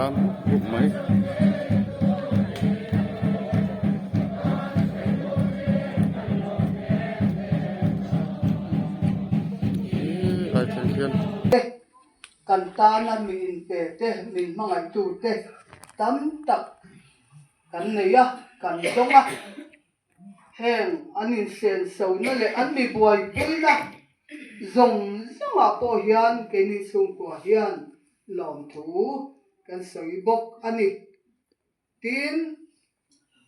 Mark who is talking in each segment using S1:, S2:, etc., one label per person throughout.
S1: tlang buk mai. Helai thleng hian.
S2: Kan tana mi inpe te, min hmangaihtu te tam tak kan nei a, kan dawng a. Heng an insenso-na leh an mi buaipuina zawng zawngah pawh hian keini chhungkua hian lawmthu kan sawi bawk a ni. Tin,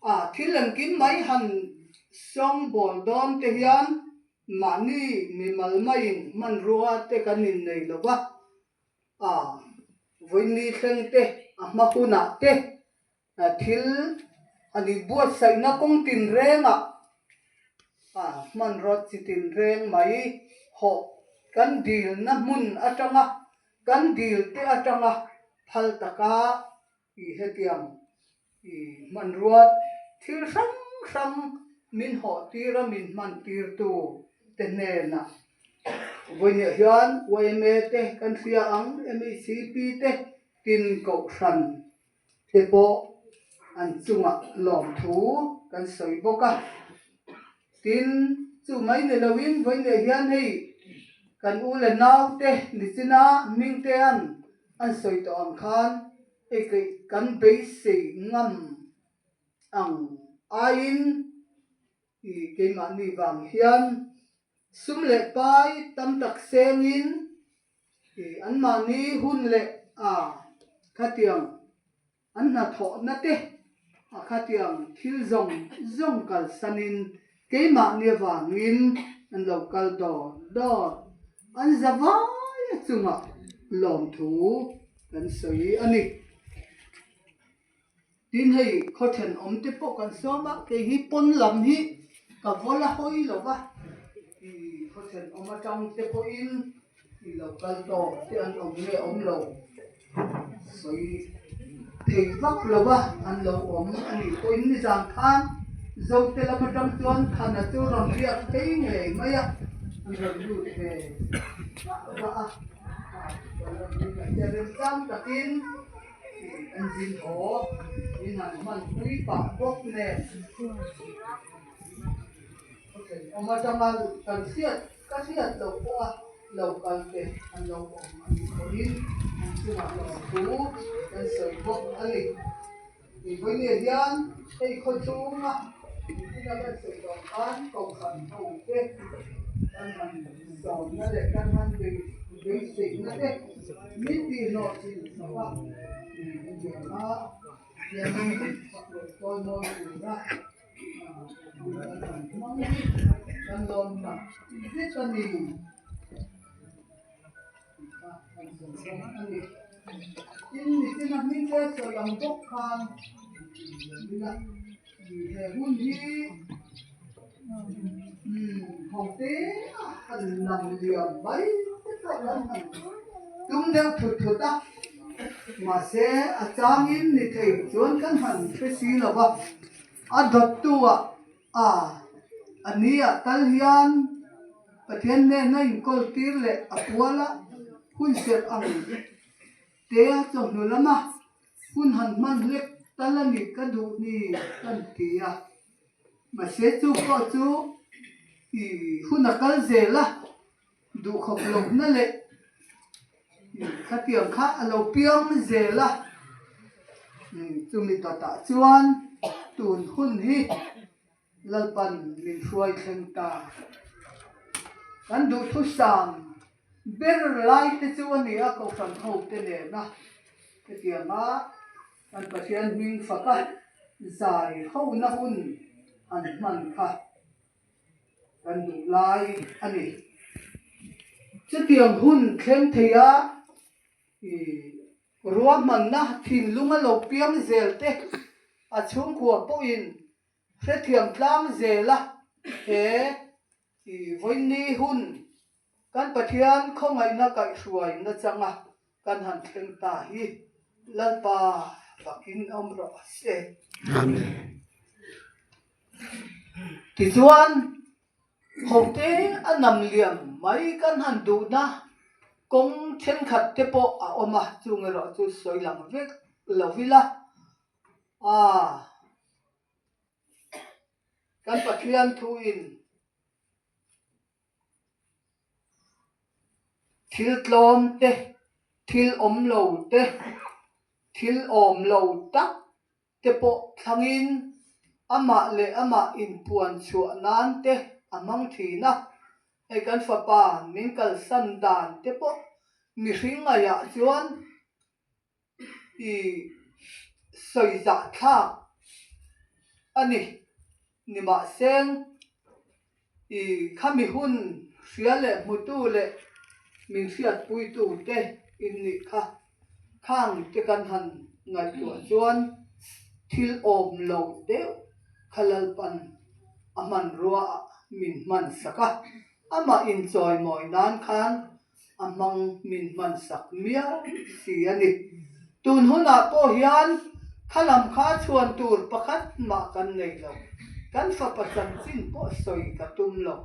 S2: a thil engkim mai han sawngbawl dawn te hian mahni mimal maiin hmanrua te kan innei lo va, a vawini thleng te, a hma hunah te Thil an inbuatsaihna kawng tinrengah hmanraw chi tinreng mai hawh kan dilna hmun atanga kan dil te atanga phal taka i hetiang i hmanrua thil hrang hrang min hawh tira min hman tirtu te hnenah vawiinah hian yma te kan hria ang mhcp te tin kohhran te pawh an chungah lawmthu kan sawi bawk a. Tin, chu mai ni loin vawiinleh hian hei kan u leh naute nichina Hmingtea'n an sawi tawh ang khan hei keih kan beisei ngam ang aiin i keimahni vang hian sum leh pai tam tak sengin I anmahni hun leh a khatiang an hnathawhna te a khatiang thil zawng zawng kalsanin keimahni avangin an lo kal dawr dawr. An za vai a chungah lawmthu kan sawi a ni. Tin hei khaw thenawm te pawh kan sawm a, kei hi pawn lam hi ka vawl a hawi lo va, i khaw thenawm atang te pawhin i lo kal tawp te an awm nge awm lo sawi thei vak lo va, an lo awm a nih pawhin nizan khan Zote lam atang chuan Thana chu rawn riak phei ngei mai a, an rawn lut ve vah vah a, remchang takin. An zin haw in han hman pui pah bawk nen awm atanga kan hriat ka hriat loh pawha lo kal te an lo awm a nih pawhin an chungah lawmthu kan sawi bawk a ni. Tih vawinia hian hei khaw chhunga mipui a kan sawi tawh khan kohhran ho te kan han sawmna leh kan han beiseina te min tihhlawh thin chho a hetiang a Pathian fak leh chawimawi tura kan han hmang hi kan lawm tak zet a ni. Tin nichina hming te sawi ang bawk khan he hun hi ho te a han lang liam mai te pawh kan han tum deuh thut thut a mahse a changin ni thei chuan kan han hre si lo va a dawttu ah A, a ni ah tal hian Pathian hnena inkawl tir leh a kual a, hun serh ang te a chawhnu lama hun han hman hlek tal a ni ka duh ni kan ti a. Mahse chu pawh chu i hun a kal zel a, duhkhawp lohna leh khatiang kha a lo piang zel a, chumi dawtah chuan tun hun hi Lalpan min hruai thleng ta. Kan duhthusam ber lai te chu a ni a, Kohhran ho te nena hetianga kan Pathian hming faka zai hona hun han hman kha. Kan duh lai a ni. Chutiang hun thleng theia i ruahmanna thinlunga lo piang zel te a chhungkua pawhin hrethiam tlang zela he i vawiinni hun Kan Pathian khawngaihna kaihhruai nachanga kan han thleng ta hi Lalpa fakin awm rawh se.
S1: Amen.
S2: Tichuan, hote a nam liam mai kan han duhna kawng thenkhat te pawh a awm a, chung erawh chu sawi lang vek. lo ila a kan Pathian thuin Thil tlawm te, thil awm lo te, thil awm lo tak te pawh thlangin amah leh amah inpuan chhuah nan te a hmang thin a. Hei kan fapa min kalsan dan te pawh mihring ngaihah chuan i sawi zah thlak a ni. Nimahseng, i khami hun hria leh hmutu leh min hriatpuitu te in nih kha. Khang te kan han ngaihtuah chuan thil awm lo deuh kha Lalpan a hmanrua ah min hman sak a, amah inchawimawi nan khan a hmang min hman sak miau si a ni. Tun hunah pawh hian khalam kha chhuan tur pakhat mah kan nei lo. Kan fapa chanchin pawh sawi ka tum lo.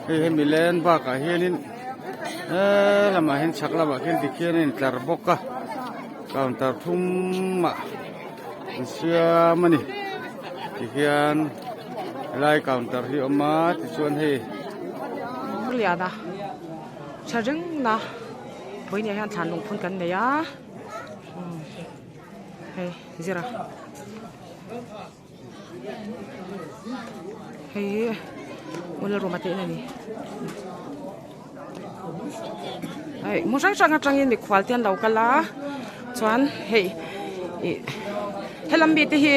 S1: Hei hemi len bakah hianin he lamah hian chhak lamah khian tikhian a intlar bawk a counter thumah an siam a ni tikhian helai counter hi a awm a tichuan hei.
S3: Liana tha reng na vawiin ah hian thlan lungphun kan nei a hei zira. Hei hi ula room a tih na ni hei hmun hrang hrang atangin mikhual te an lo kal a. Chuan hei ih helam mite hi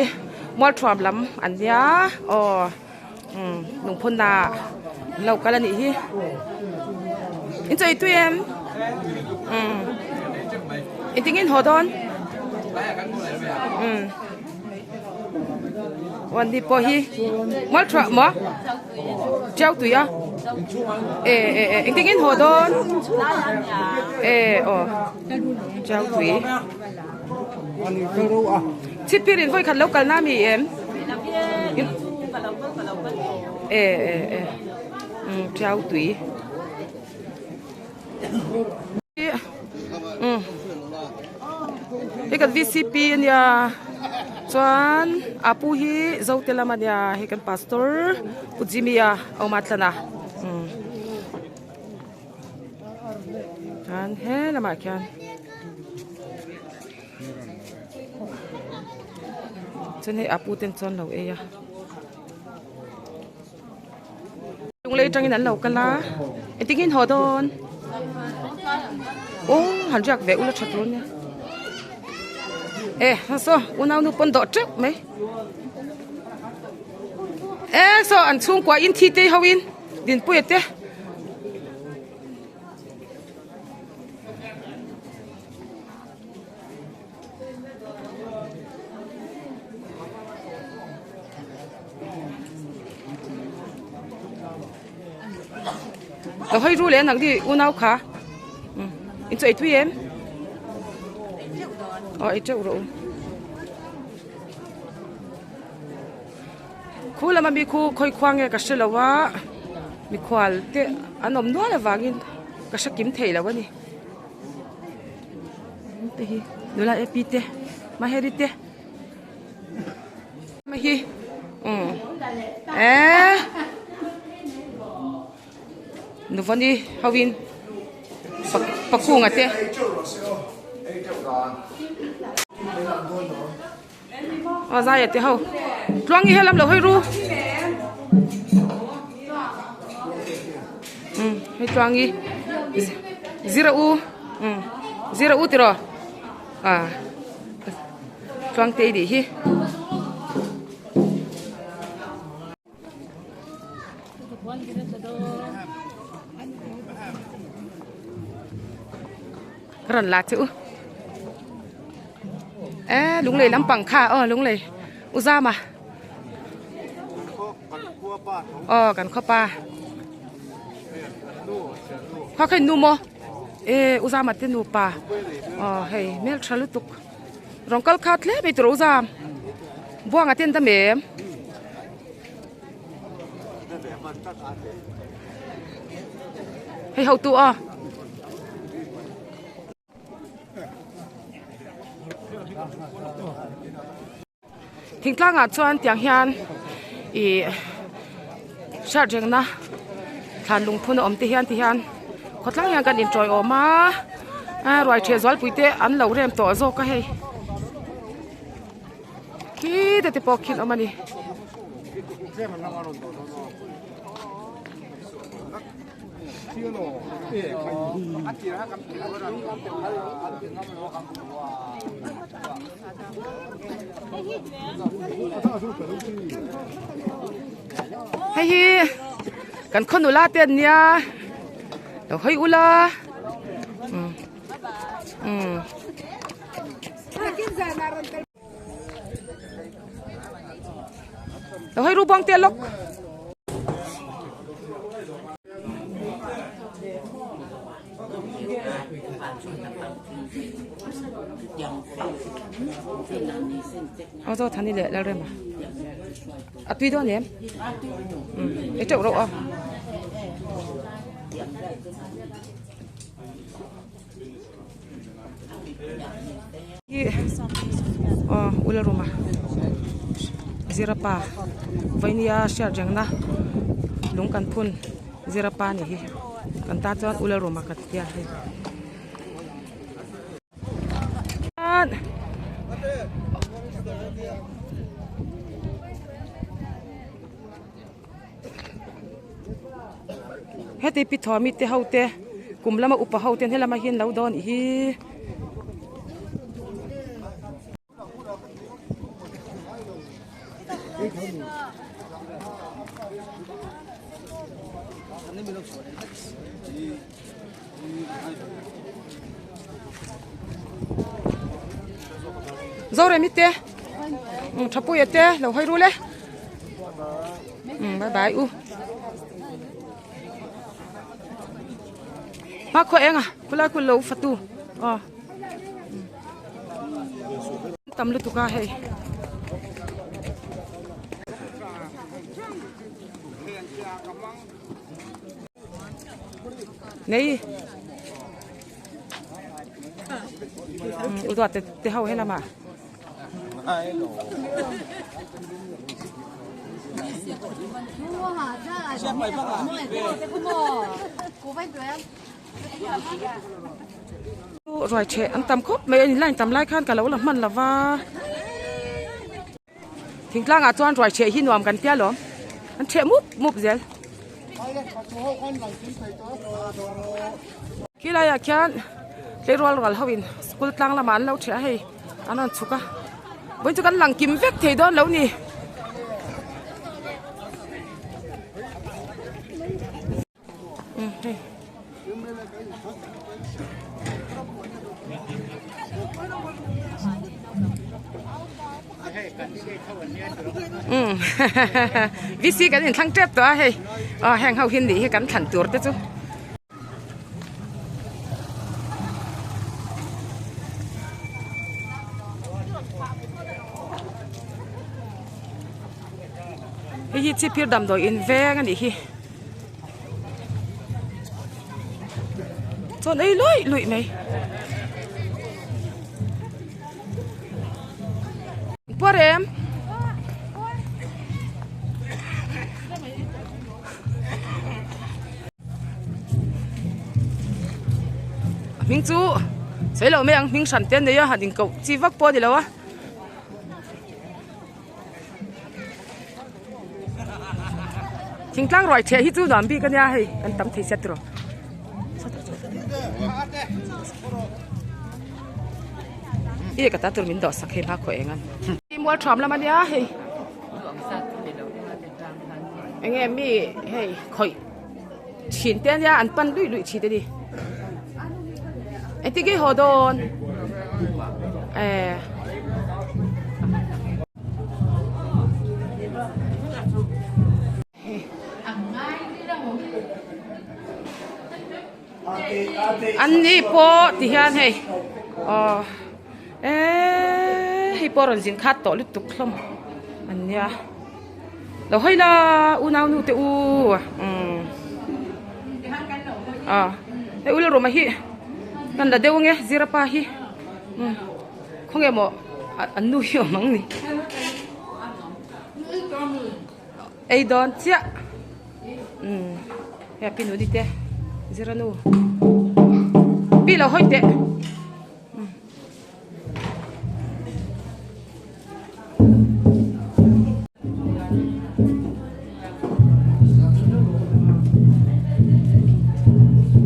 S3: mualthuam lam an nia aw umm lungphun ah an lo kal a nih hi in chawi tui em umm engtin nge in haw dawn umm aw ni pawh hi mualthuah maw tiau tui a e e e engtin nge in haw dawn e aw tiau tui. Chhipphir in vawikhat lo kalna mi em? E e e um tiau tui. Um hei kan VCP ania chuan a pu hi Zote lam ania hei kan pastor Pu Jimmy a awm a tlan a um chuan he lamah khian. Chuan hei a pu ten chuan lo ei a lunglei atangin an lo kal a engtin in haw dawn aw han riak ve ula tha tur ania e saw unau nu pawn dawh teuh mai e saw an chhungkua in thi te ho in dinpuia te. Lo hawi ru leh nang di unau kha in chu ei tui em aw ei teuh rawh u khu lama mi khu khawi khua nge ka hre lo a mikhual te an awm nual avangin ka hre kim thei lo a ni. Te hi nula e pi te maheri te ma hi um eh nuvani hoin pakunga te a zai te ho tluangi helam lo hawi ru um hei tluangi zira u um zira u tiraw a tluangte i nih hi. Ka rawn la che u e lunglei lampang kha aw lunglei u zama aw kan khaw pa khaw kha in nu maw e u zama te nupa aw hei hmel tha lutuk Rawn kal khat hle mai tur a u zam. Buanga ten dam em? Hei hotu aw. Thingtlangah chuan tiang hian ih hriat rengna thlan lungphun a awm te hian ti hian khawtlang hian kan intawiawm a ruai ṭheh zualpui te an lo rem tawh zawk a hei khite te pawh khin awm a ni. Hei hi kan khaw nula te an nia lo hawi ula umm umm. Lo hawi ru bawng te lawk. Aw zo thani leh Lalrema a tui dawn em um ei teuh reuh a. Hi aw ula room a zirapa vainia hriat rengna lung kan phun zirapa a nih hi kan tan chuan ula room a ka tia hei Heti pi thaw mite ho te kum lama upa ho ten helama hian lo dawn ih hi. Zoremi te Thapuia te lo hawi rul e bye bye u hmakhua eng a khulai khu lo fatu aw tam lutuk a hei. Nei u duat te ho he lama. Ruai theh an tam khawp mai a ni line tam lai khan ka lo la hman lova. Thingtlang ah chuan ruai theh hi nuam kan tia lawm an theh mup mup zel. Khilai ah khian tleirawl rual ho in school tlang lamah an lo theh a hei an rawn chhuk a vawiin chu kan lang kim vek thei dawn lo ni. VC kan inthlang tep tawh a hei aw heng ho hi nih hi kan thlan tur te chu. Hei hi chhipphir damdawi in veng a nih hi. Chuan ei luih luih mai. Puar em? Hming chu sawi loh mai ang hming hran te an nei a han inkoh chi vak pawh a ni lo a. Thingtlang ruai theh hi chu nuam bik ania hei kan tam thei sia tiraw. I ka ta tur min dawh sak hei hma khaw eng an. Mual thuam lam ania hei. Enge mi hei khawih thin te ania an pan luih luih thin te ni. Engtin nge haw dawn? Eh. An ni pawh ti hian hei aw eee hei pawh rawn zin khat tawh lutuk hlawm an nia lo hawi la unau nu te u umm aw hei ula rawma hi kan la deuh ange zirapa hi umm khawnge maw an nu hi awm ang ni. Ei dawn chiah umm hei a pinu ni te zira nu pi lo hawi teh umm.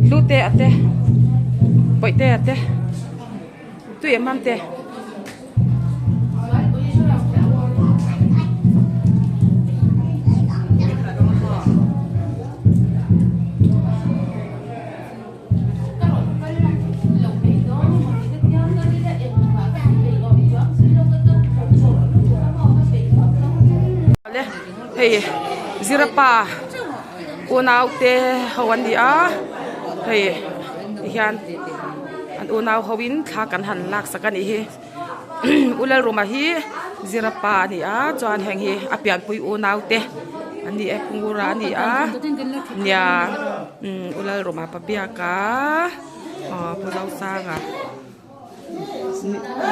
S3: Hlute a te bawihte a te tui em mam te. Hei zirapa unau te ho an ni a hei tihian an unau ho in thla kan han lak sak a nih hi u Lalruma hi zirapa a ni a chuan heng hi a pianpui unau te an ni e Pungura a ni a nia u Lalruma pa biak a aw Pu Zosanga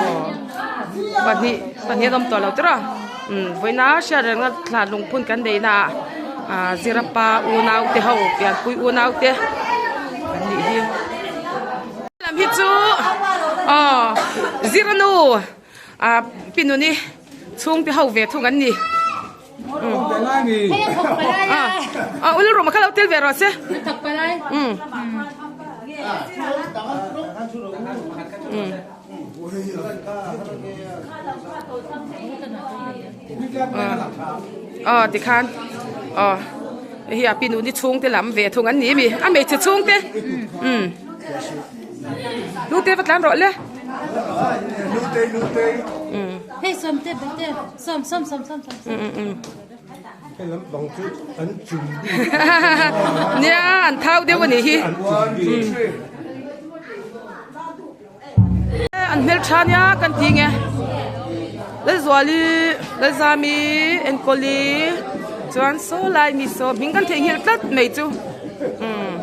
S3: aw pahnih pahnih an awm tawh lo tiraw umm vawiina hriat rengna thla lungphun kan neih na ah ah zirapa unau te ho pianpui unau te an nih hi. Lam hi chu aw ziranu ah pinuni chhungte ho ve thung an ni ah ul rum a kha lo tel ve rawh se um um. Aw tikhan aw hei hi a pi nuni chhungte lam ve thung an ni ami a hmeichhe chhungte umm hnute va tlan rawh le umm nia an thau deuh a nih hi An hmeltha nia kan ti nge Lalzuali Lalzami Enkawli chuan saw lai mi saw hming kan theihnghilh tlat mai chu umm.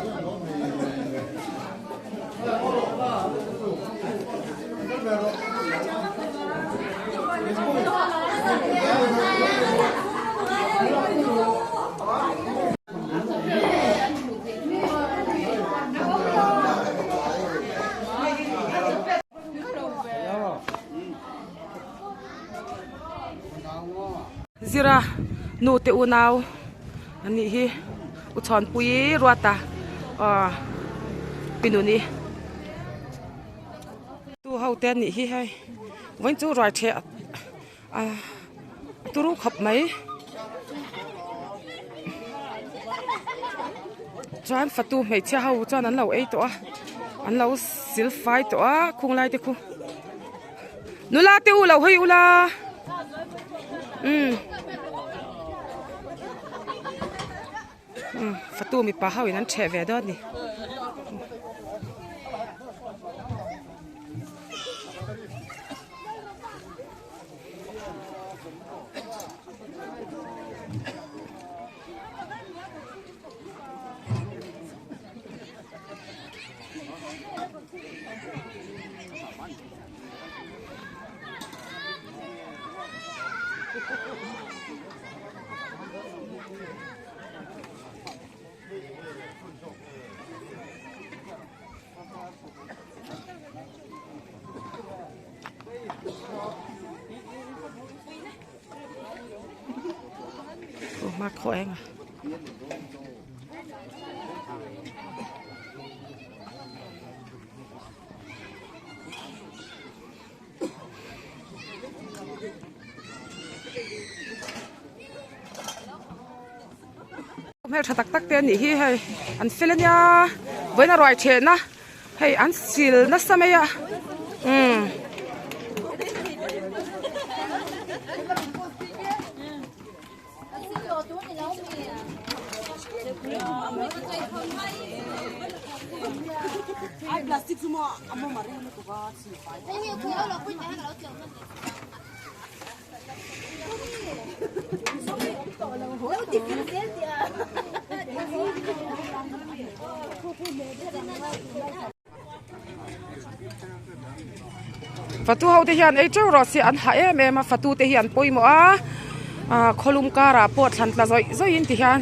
S3: Zira nu te unau an nih hi u chhawnpui ruata aw pinuni tu ho te an nih hi hei vawiin chu ruai ṭheh a turu khawp mai chuan fatu hmeichhia ho chuan an lo ei tawh a an lo sil fai tawh a khung lai te khu nula te u lo hawi ula umm umm fatu mipa ho in an ṭheh ve dawn a ni. Hma khaw eng a. Hmeltha tak tak te a nih hi hei an fel ania vawiin a ruai thehna hei an sil nasa mai a umm. Fatu ho te hian ei teuh rawh se an hah em em a fatu te hi an pawimawh a ah khawlum karah pawh thlan tla zawih zawih in ti hian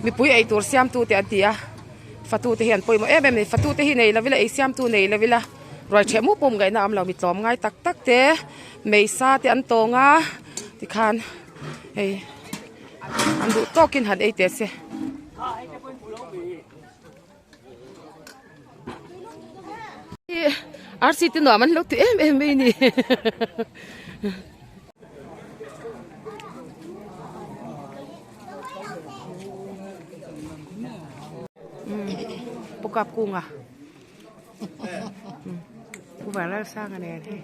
S3: mipui eitur siam tu te an ti a fatu te hi an pawimawh em em a ni fatu te hi nei lo ila ei siam tu nei lo ila ruai theh mup pawh ngaihna a awm lo mi tlawm ngai tak tak te meisa te an tawng a tikhan hei an duh tawkin han ei teh se. Arsi te nuam an lo ti em em mai a ni. Pu kap kunga. Pu Vanlalsanga nen hei.